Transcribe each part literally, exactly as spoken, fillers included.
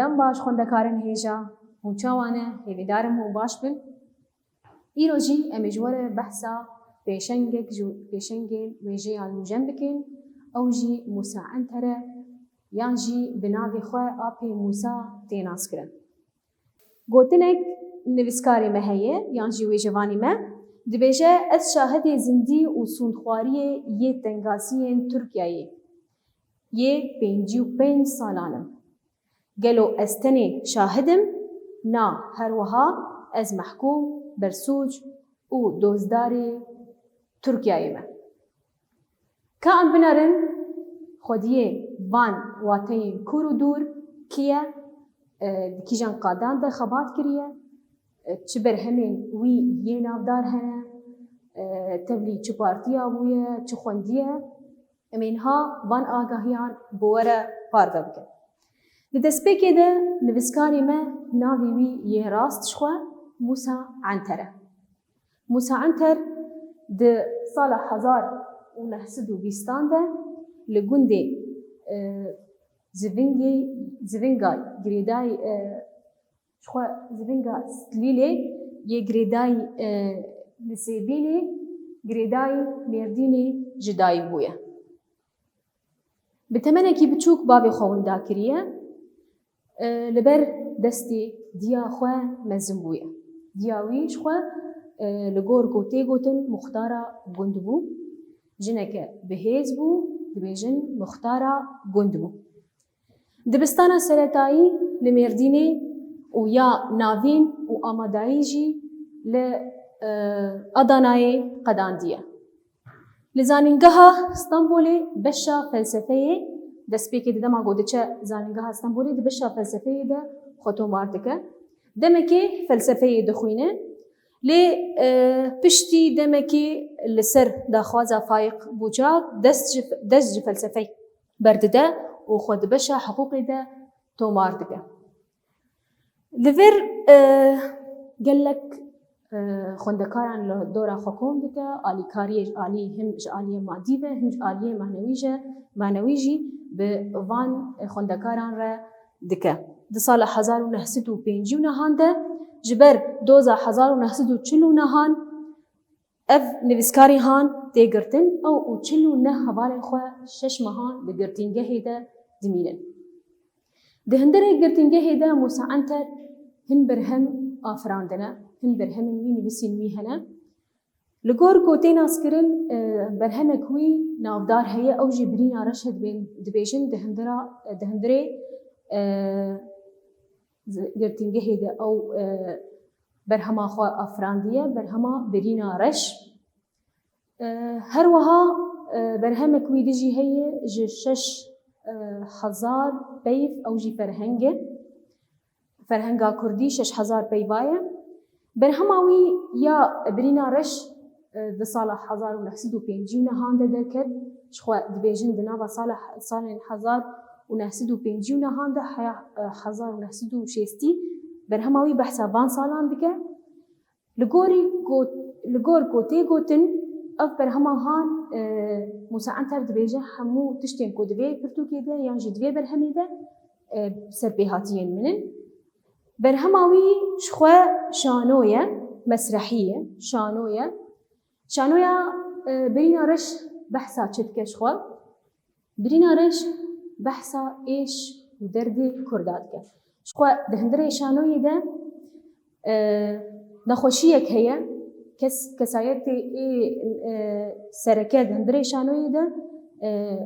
Dem baş xwendekarên hêja, hûn çawa ne? Hêvîdar im hûn baş bin. Îro jî em ê ji we re behsa pêşengek ji pêşengên wêjeya nûjen bikin, ew jî Mûsa Enter e, yan jî bi navê xwe Apê Mûsa tê naskirin. Gotinek nivîskarê me heye, yan jî wêjevanê me, dibêje, ez şahidê zindî û sûndxwariyê yê tengasiyên Tirkiyeyê yê pêncî û pênc salan im. Gelo ez tenê şahid im? Na, her wiha ez mehkûm, bersûc û dozdarê Tirkiyeyê me. Ka em binerin, xwediyê van wateyên kûr û dûr kî ye, e, di kîjan qadan de xebat kiriye, e, çi berhemên wî yê navdar hene, e, tevlî çi partiya bûye, çi xwendiye, em ê niha van agahiyan bi we re parve bikin. Di destpêkê de nivîskarê me navê wî yê rast ji xwe Mûsa Enter e. Mûsa Enter di sala hezar û neh sed û bîstan de li gundê, e, Zivingê, Zivinga girêdayî, e, ji xwe Zivinga Stilîlê yê girêdayî, e, li Sêbîlê girêdayî Mêrdînê ji dayik bûye. Bi temenekî biçûk bavê xwe winda kiriye, e, li ber destê diya xwe mezin bûye. Diya wî ji xwe, e, li gor ku tê gotin muxtara gund bû. Jineke bi hêz bû, dibêjin muxtara gund bû. Dibistana seretayî li Mêrdînê û ya navîn û amadayî jî li, e, Adanayê qedandiye. Li Zanîngeha Stenbolê beşa felsefeyê, destpêkê di dema ku diçe Zanîngeha Stenbolê di beşa felsefeyê de xwe tomar dike. Demekê felsefeyê dixwîne, lê, e, piştî demekê li ser daxwaza Faîq Bûçak dest ji, dest ji felsefeyê berdide û xwe di beşa hiqûqê de tomar dike. Li vir, e, gelek, e, xwendekaran li dora xwe kom dike, alîkariyê ji alî, him ji aliyê madî ve, him ji aliyê manewî je, manewî jî bi van xwendekaran re dike. Di sala hezar û neh sed û pêncî û nehan de ji ber doza hezar û neh sed û çil û nehan ev nivîskarî han tê girtin, ew û çil û neh hevalên xwe şeş mehan di girtîngehê de dimînin. Di hundirê girtîngehê de Mûsa Enter hin berhem afirandine, hin berhemên wî, nivîsên wî hene. Li gor ku tê naskirin, e, berhemek wî navdar heye, ew jî Birîna Reş e, dibên-, dibêjin di hundira, di hundirê, e, zi-, girtîngehê de ew, e, berhema xwe afirandiye, berhema Birîna Reş. E, her wiha, e, berhemek wî dijî heye ji şeş, e, hezar peyv, ew jî ferheng e. Ferhenga kurdî şeş hezar peyva ye. Berhema wî ya Birîna Reş, e, di sala hezar û neh sed û pêncî û nehan de derket. Ji xwe dibêjin di nava sala, salên hezar û neh sed û pêncî û nehan de heya, e, hezar û neh sed û şêstî berhema wî behsa van salan dike. Li gorî got-, li gor ku tê gotin, ev berhema han, e, Mûsa Enter dibêje, hemû tiştên ku di vê pirtûkê de yan jî di vê berhemê de, e, serpêhatiyên min in. Berhema wî ji xwe şano ye, mesrehî ye, şano ye. Şanoya, e, Birîna Reş behsa çi dike ji xwe? Birîna Reş behsa êş û derdê Kurda dike. Ji xwe di hundirê şanoyê de, e, nexweşiyek heye, kes-, kesayetê ê, e, sereke di hundirê şanoyê de, e,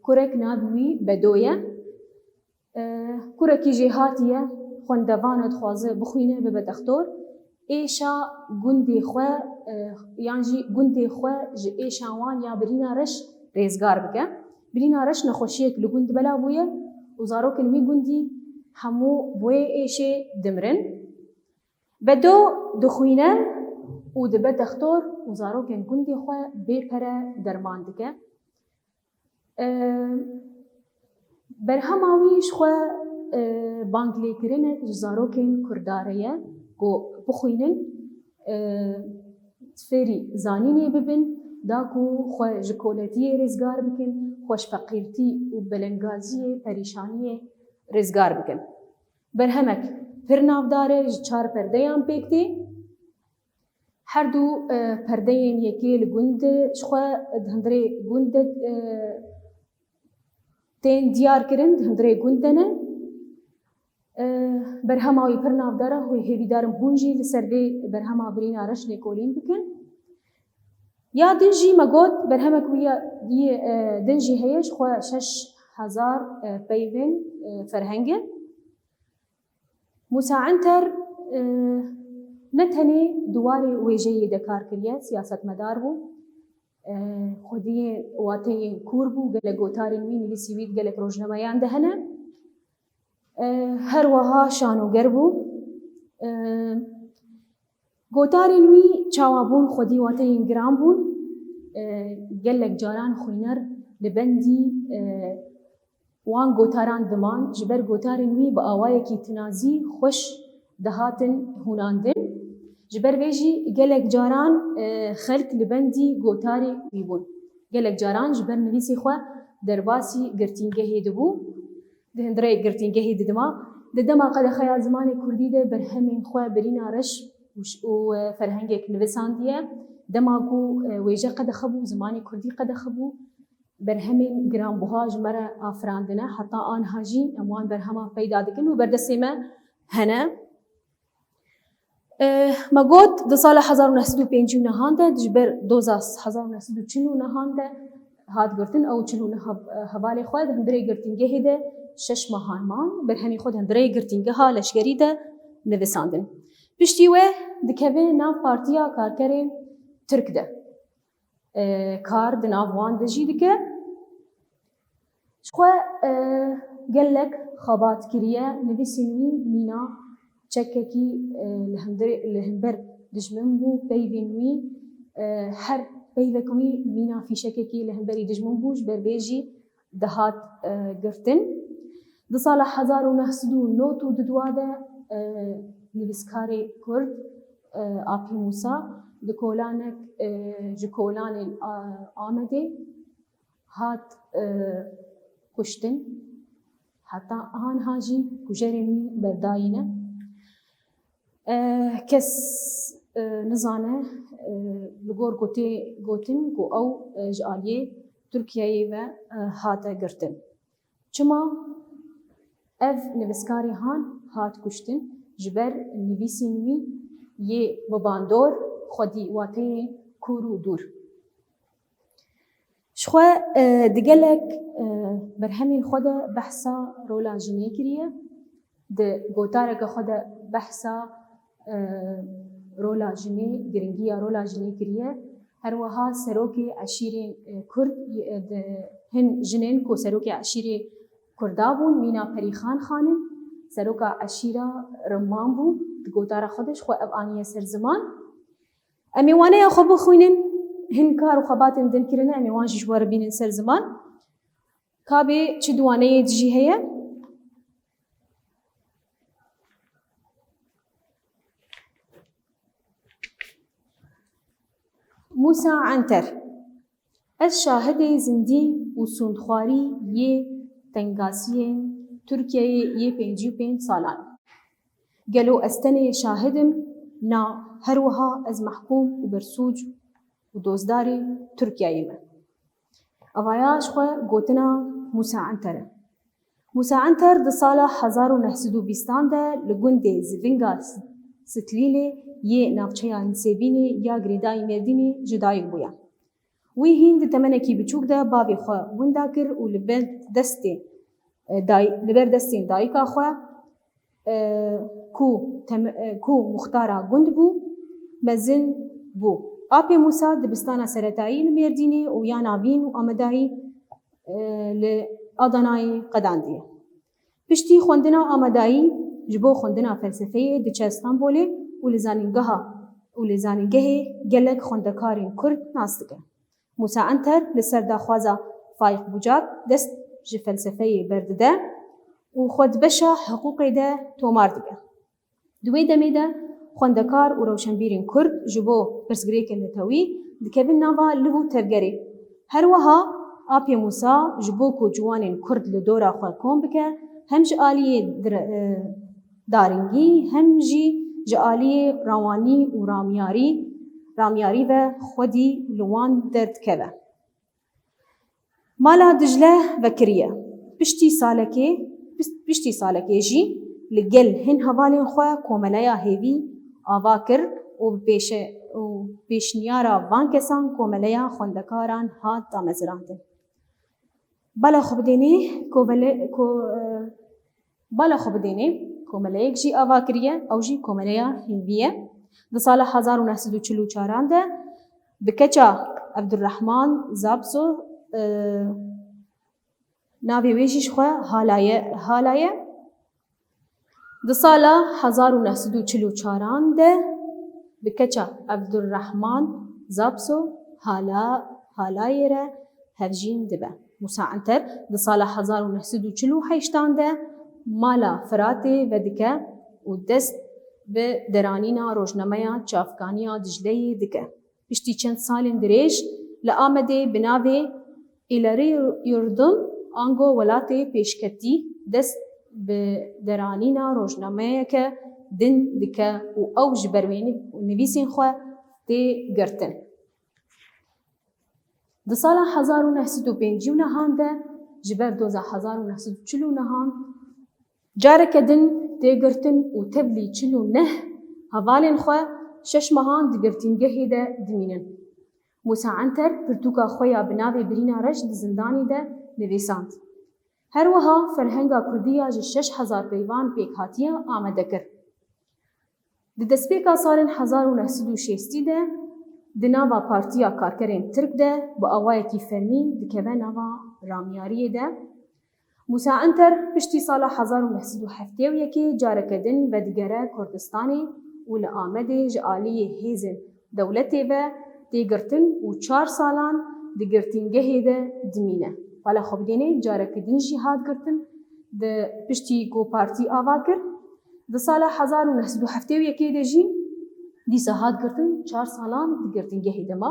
kurek navê wî Bedo ye. E, kurekî jêhatî ye, xwendevan e, dixwaze bixwîne, bibe dextor. Êşa gundê xwe, e, yan jî gundê xwe ji êşa wan ya Birîna Reş rêzgar bike. Birîna Reş nexweşiyek li gund bela bûye û zarokên wî gundî hemû bi wê êşê dimirin. Bedo dixwîne û dibe dextor û zarokên gundê xwe bê pere derman dike. E, berhema wî ji xwe, e, banglêkirinek ji zarokên Kurda re ye ku bixwînin, e, fêrî zanînê bibin, da ku xwe ji koletiyê rêzgar bikin, xwe ji feqîrtî û belengaziyê, perîşaniyê rêzgar bikin. Berhemek pir navdar e, ji çar perdeyan pêk tê. Her du, e, perdeyên yekê li gund de, ji xwe di hundirê gund de, e, tên diyar kirin, di hundirê gund de ne. E, berhema wî pir navdar e, hû hêvîdar im hûn jî li ser vê berhema Birîna Reş lêkolîn bikin. Ya din jî me got, berhemek wî ya, yê, e, din jî heye, ji xwe şeş hezar, e, peyvên, e, ferheng e. Mûsa Enter, e, ne tenê di warê wêjeyê de kar kiriye, siyasetmedar bû. E, xwediyê wateyên kûr bû, gelek gotarên wî, nivîsî wî di gelek rojnameyan de hene. E, her wiha şanoger bû. E, Gotarên wî çawa bûn, xwedî wateyên giran bûn. E, gelek caran xwîner li bendî, e, wan gotaran diman, ji ber gotarên wî bi awayekî tinazî xweş dihatin hûnandin. Ji ber vê jî gelek caran, e, xelk li bendî gotarê wî bûn. Gelek caran ji ber nivîsê xwe derbasî girtîngehê dibû. Di hundirê girtîngehê didima. Di dema qedexeya zimanê kurdî de berhemên xwe Birîna Reş û ş-, û, e, ferhengek nivîsandiye. Dema ku, e, wêje qedexe bû, zimanê kurdî qedexe bû, berhemên giranbuha ji me re afirandine. Heta anha jî em wan berhema peyda dikin û berdestê me hene. Eh, me got, di sala hezar û neh sed û pêncî û nehan de, ji ber doza hezar û neh sed û çil û nehan de hat girtin, ew çil û neh hev-, hevalê xwe di hundirê girtîngehê de şeş mehan man, berhemê xwe di hundirê girtîngeha leşkerî de nivisandin. Piştî wê dikeve nav Partiya Karkerên Tirk de. E, kar di nav wan de jî dike. Ji xwe, e, gelek xebat kiriye, nivîsên wî mîna çekekî, e, li hember, li hember dijmin bû, peyvên wî, e, her peyvek wî mîna fîşekekî li hemberî dijmin bû, ji ber vê jî dihat, e, girtin. Di sala hezar û neh sed û nod û dudwa de, e, nivîskarê Kurd, e, Apê Mûsa di kolanek, e, ji kolanên, a, Amedê hat, e, kuştin. Heta anha jî kujerên wî berdayî ne. E, kes, e, nizane, e, li gor ku tê gotin ku ew, e, ji aliyê Tirkiyeyê ve, e, hate girtin. Çima ev nivîskarê han hat kuştin? Ji ber nivîsên wî yê bi bandor xwedî wateyên kûr û dûr. Ji xwe, e, di gelek, e, berhemên xwe de behsa rola jinê kiriye. Di gotareke xwe de behsa, e, rola jinê, giringiya rola jinê kiriye. Her wiha serokê eşîrên, e, Kurd, e, di hin jinên ku serokê eşîrê Kurda bûn, mîna Perîxan Xanim, seroka eşîra Rimman bû. Di gotara xwe de ji xwe ev aniye ser ziman. Em ê waneya xwe bixwînin, hin kar û xebatên din kirine, em ê wan jî ji we re bînin ser ziman. Kabê çi di waneyê de jî heye? Mûsa Enter. Ez şahidê zindî û sûndxwarî yê tengasiyên Tirkiyeyê yê pêncî û pênc salan. Gelo ez tenê şahid im? Na, her wiha ez mehkûm û bersûc û dozdarê Tirkiyeyê me. Evaya ji xwe gotina Mûsa Enter e. Mûsa Enter di sala hezar û neh sed û bîstan de li gundê Zivinga S-, Sitlîlê yê navçeya Nisêbînê ya girêdayî Mêrdînê ji dayik bûye. Wî hîn di temenekî biçûk de bavê xwe winda kir û li ber destê, e, day-, li ber destên dayika xwe, e, ku tem-, e, ku muxtara gund bû, mezin bû. Apê Mûsa dibistana seretayî li Mêrdînê û ya navîn û amadayî, e, li Adanayê qedandiye. Piştî xwendina amadayî ji bo xwendina felsefeyê diçe Stenbolê û li zanîngeha, û li zanîngehê gelek xwendekarên Kurd nas dike. Mûsa Enter li ser daxwaza Faîq Bucak dest ji felsefeyê berdide û xwe di beşa hiqûqê de tomar dike. Di wê demê de xwendekar û rewşenbîrên Kurd ji bo pirsgirêkên netewî dikevin nava liv û tevgerê. Her wiha Apê Mûsa ji bo ku ciwanên Kurd li dora xwe kom bike, hem ji aliyê dire-, e, daringî hem jî ji aliyê rawanî û ramyarî, ramyarî ve xwedî li wan derdikeve. Mala Dicle vekiriye. Piştî salekê, piştî salekê jî li gel hin hevalên xwe komeleya hêvî ava kir û bi pêşe-, û pêşniyara van kesan komeleya xwendekaran hat damezirandin. Bala xwe bidênê kovele-, ko-, e, Bala xwe bidênê, komeleyek jî ava kiriye, ew jî komeleya hêvî ye. Di sala hezar û neh sed û çil û çaran de bi keça Evdurrehman Zabso, e, navê wê jî ji xwe Halaye, Halaye. Di sala hezar û neh sed û çil û çaran de bi keça Evdurrehman Zabso Hala, Halayê re hevjîn dibe. Musa Enter di sala hezar û neh sed û çil û heştan de mala Firatê vedike û dest bi deranîna rojnameya Çavkaniya Dicleyê dike. Piştî çend salên dirêj li Amedê bi navê Îleri Yurdum, ango Welatê Pêşketî, dest bi deranîna rojnameyeke din dike û ew ji ber wê nivîsên xwe tê girtin. Di sala hezar û neh sed û pêncî û nehan de ji ber doza hezar û neh sed û çil û nehan careke din tê girtin û tevlî çil û neh hevalên xwe şeş mehan di girtîngehê de dimînin. Musa Enter pirtûka xwe ya bi navê Birîna Reş di zindanê de nivîsand. Her wiha ferhenga kurdî ya ji şeş hezar peyvan pêk hatiye amade kir. Di destpêka salên hezar û neh sed û şêstî de di nava Partiya Karkerên Tirk de bi awayekî fermî dikeve nava ramyariyê de. Musa Enter piştî sala hezar û neh sed û heftê û yekê careke din vedigere Kurdistanê û li Amedê ji aliyê hêzên dewletê ve tê girtin û çar salan di girtîngehê de dimîne. Bala xwe bidênê, careke din jî hat girtin, di piştî ku partî ava kir, di sala hezar û neh sed û heftê û yekê de jî dîsa hat girtin, çar salan di girtîngehê de ma.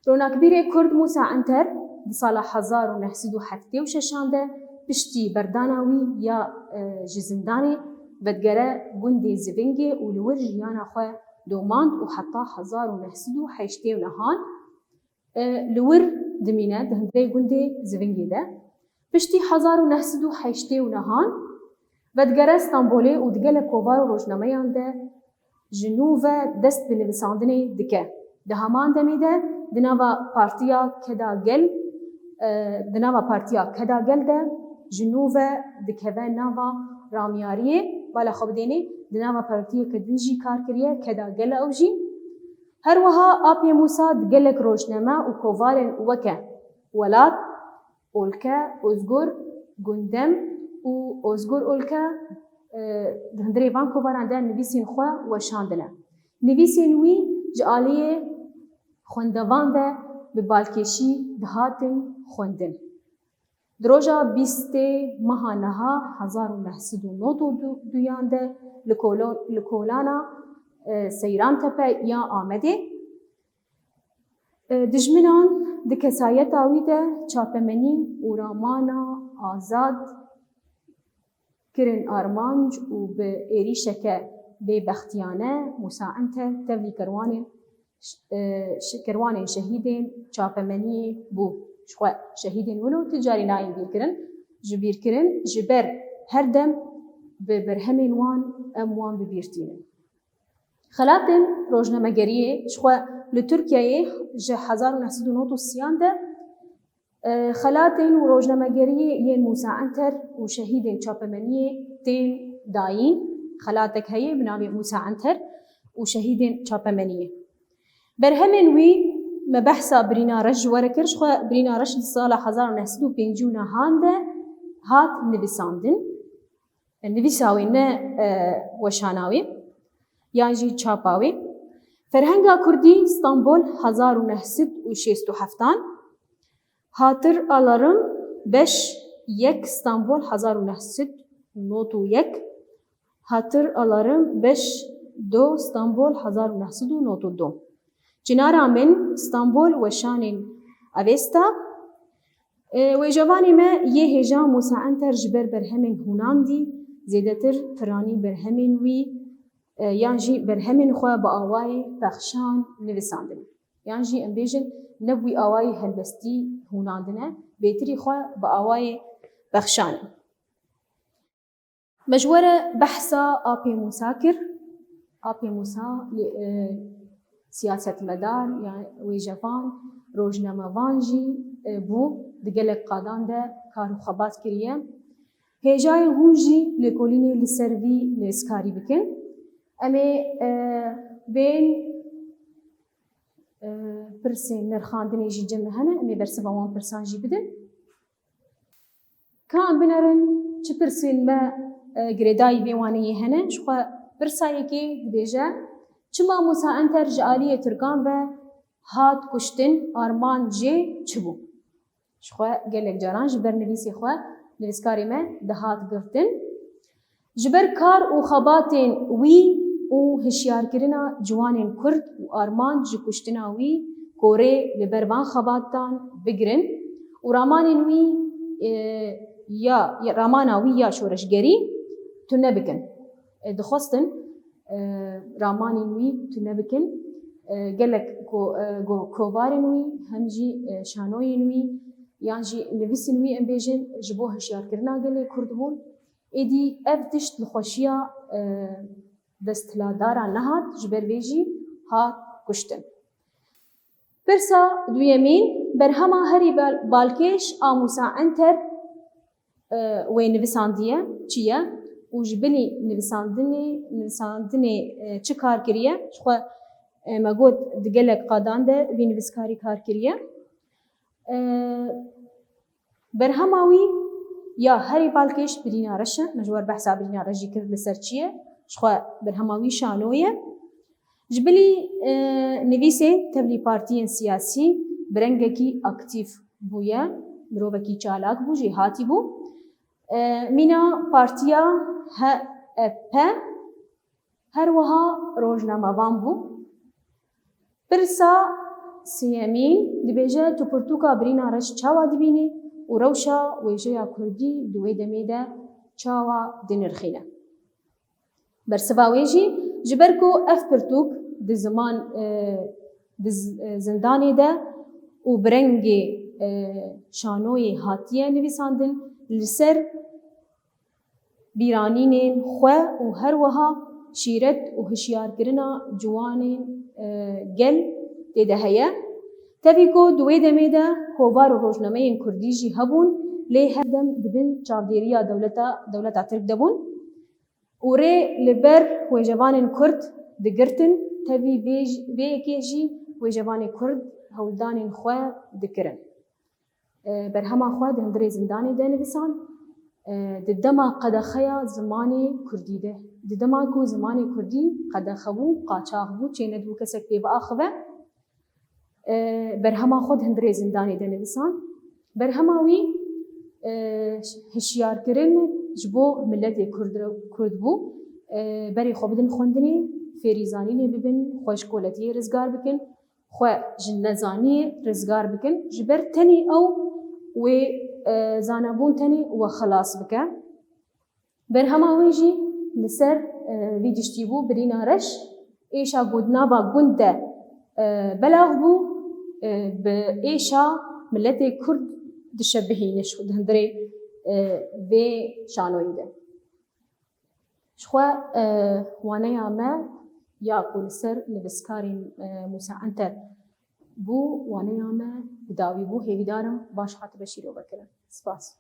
Ronakbîrê Kurd Musa Enter di sala hezar û neh sed û heftê û şeşan de piştî berdana wî ya, e, ji zindanê vedigere gundê Zivingê û li wir jiyana xwe domand û heta hezar û neh sed û heştê û nehan, e, li wir dimîne di hundirê gundê Zivingê de. Piştî hezar û neh sed û heştê û nehan vedigere Stenbolê û di gelek kovar û rojnameyan de ji nû ve dest bi nivîsandinê dike. Di heman demê de di nava Partiya Keda Gel, e, di nava Partiya Keda Gel de ji nû ve dikeve nava ramyariyê. Bala xwe bidênê, di nava partiyeke din jî kar kiriye, Keda Gel ew jî. Her wiha Apê Mûsa di gelek rojname û kovarên weke Welat, Olke, Ozgur, Gundem û Ozgur Olke, e, di hundirê van kovaran de nivîsên xwe weşandine. Nivîsên wî ji aliyê xwendevan ve bi balkêşî dihatin xwendin. Di roja bîstê meha niha hezar û neh sed û nod û duyan de li Kolo-, li Kolana, e, Seyrantepe ya Amedê, e, dijminan di kesayeta wî de çapemenî û ramana azad kirin armanc û bi êrîşeke bêbextiyane Musa Enter tevlî kerwanên, e, şi-, kerwanên şehîdên çapemeniyê bû. Ji xwe şehîdên wilo tu carî nayên bîrkirin, ji bîrkirin, ji ber her dem bi berhemên wan em wan bi bîr tînin. Xelatên rojnamegeriyê ji xwe li Tirkiyeyê ji hezar û neh sed û nod û sî de, e, xelatên û rojnamegeriyê yên Mûsa Enter û şehîdên çapemeniyê tên dayîn. Xelatek heye bi navê Mûsa Enter û şehîdên çapemeniyê. Berhemên wî, me behsa Birîna Reş ji we re kir, ji xwe Birîna Reş di sala hezar û neh sed û pêncî û nehan de hat nivîsandin. Nivîsa wê ne, e, weşana wê, yan jî çapa wê. Ferhenga Kurdî, Stenbol, hezar û neh sed û şêst û heftan. Hatır Alarım, beş yek, Stenbol, hezar û neh sed û nod û yek. Hatır Alarım, beş do, Stenbol, hezar û neh sed û nod û do. Çinara Min, Stenbol, weşanên Avesta. E, wêjevanê me yê hêja Mûsa Enter ji ber berhemên hûnandî zêdetir piranî berhemên wî, e, yan jî berhemên xwe bi awayê pexşan nivîsandin. Yan jî em bêjin ne bi wî awayî helbestî hûnandine, bêtirî xwe bi awayê pexşan in. Me ji we re behsa Apê Mûsa kir. Apê Mûsa, e, siyasetmedar, ya wêjevan, rojnamevan jî, e, bû. Di gelek qadan de kar û xebat kiriye. Hêjayê hûn jî lêkolînê li ser vî nivîskarî bikin. Em ê, e, bên, e, pirsên nirxandinê jî cem me hene. Em ê bersiva wan pirsan jî bidin. Ka em binerin, çi pirsên me, e, girêdayî vê waneyê hene? Ji xwe pirsa yekê dibêje, çima Mûsa Enter ji aliyê Tirkan ve hat kuştin, armanc jê çi bû? Ji xwe gelek caran ji ber nivîsê xwe nivîskarê me dihat girtin. Ji ber kar û xebatên wî û hişyarkirina ciwanên Kurd û armanc ji kuştina wî ku rê li ber van xebatan bigirin û ramanên wî, e, ya, ya ramana wî ya şoreşgerî tune bikin. E, dixwestin, e, ramanên wî tune bikin. E, gelek ko-, e, go-, kovarên wî, hem jî, e, şanoyên wî, yan jî nivîsên wî, em bêjin, ji bo hişyarkirina gelê Kurd bûn. Êdî ev tişt li xweşiya, e, desthilatdaran nehat, ji ber vê jî hat kuştin. Pirsa duyemîn, berhema herî bal-, balkêş a Mûsa Enter, e, wê nivîsandiye çi ye û ji bilî nivîsandinê, nivîsandinê, e, çi kar kiriye? Ji xwe, e, me got di gelek qadan de vî nivîskarî kar kiriye. E, Berhema wî ya herî balkêş Birîna Reş e. Me ji we re behsa Birîna Reş jî kir li ser çi ye. Ji xwe berhema wî şano ye. Ji bilî, e, nivîsên tevlî partiyên siyasî bi rengekî aktîf bûye. Mirovekî çalak bû, jêhatî bû. E, mîna partiya H E P, her wiha rojnamevan bû. Pirsa sêyemîn dibêje, tu pirtûka Birîna Reş çawa dibînî û rewşa wêjeya kurdî di wê demê de çawa dinirxîne? Bersiva wê jî, ji ber ku ev pirtûk di ziman, e, di z-, e, zindanê de û bi rengê, e, şanoyê hatiye nivîsandin, li ser bîranînên xwe û her wiha şîret û hişyarkirina ciwanên, e, gel tê de heye. Tevî ku di wê demê de kovar û rojnameyên kurdî jî hebûn, lê her dem di bin çavdêriya dewleta, dewleta Tirk de bûn û rê li ber wêjevanên kurd digirtin, tevî vê, vê yekê jî wêjevanê kurd hewldanên xwe dikirin. E, berhema xwe di hundirê zindanê de nivîsand, e, di dema qedexeya zimanê kurdî de. Di dema ku zimanê kurdî qedexe bû, qaçax bû, çênedibû kesek pê biaxive, e, berhema xwe di hundirê zindanê de nivîsand. Berhema wî, e, hişyarkirin ji bo miletê kurd, kurd bû. E, berê xwe bidin xwendinê, fêrî zanînê bibin, xwe ji koletiyê rizgar bikin. Xwe ji nezaniyê rizgar bikin, ji ber tenê ew wê, e, zanebûn tenê we xilas bike. Berhema wê jî li ser, e, vî giştî bû, Birîna Reş, êşa ku di nava gund de, e, belav bû, e, bi êşa miletê Kurd dişebihîne di hundirê, e, vê şanoyî de. Ji xwe, e, waneya me ya ku li ser nivîskarên, e, Mûsa Enter bû, waneya me bi dawî bû. Hêvîdar im baş hatibe şîrove kirin. Spas.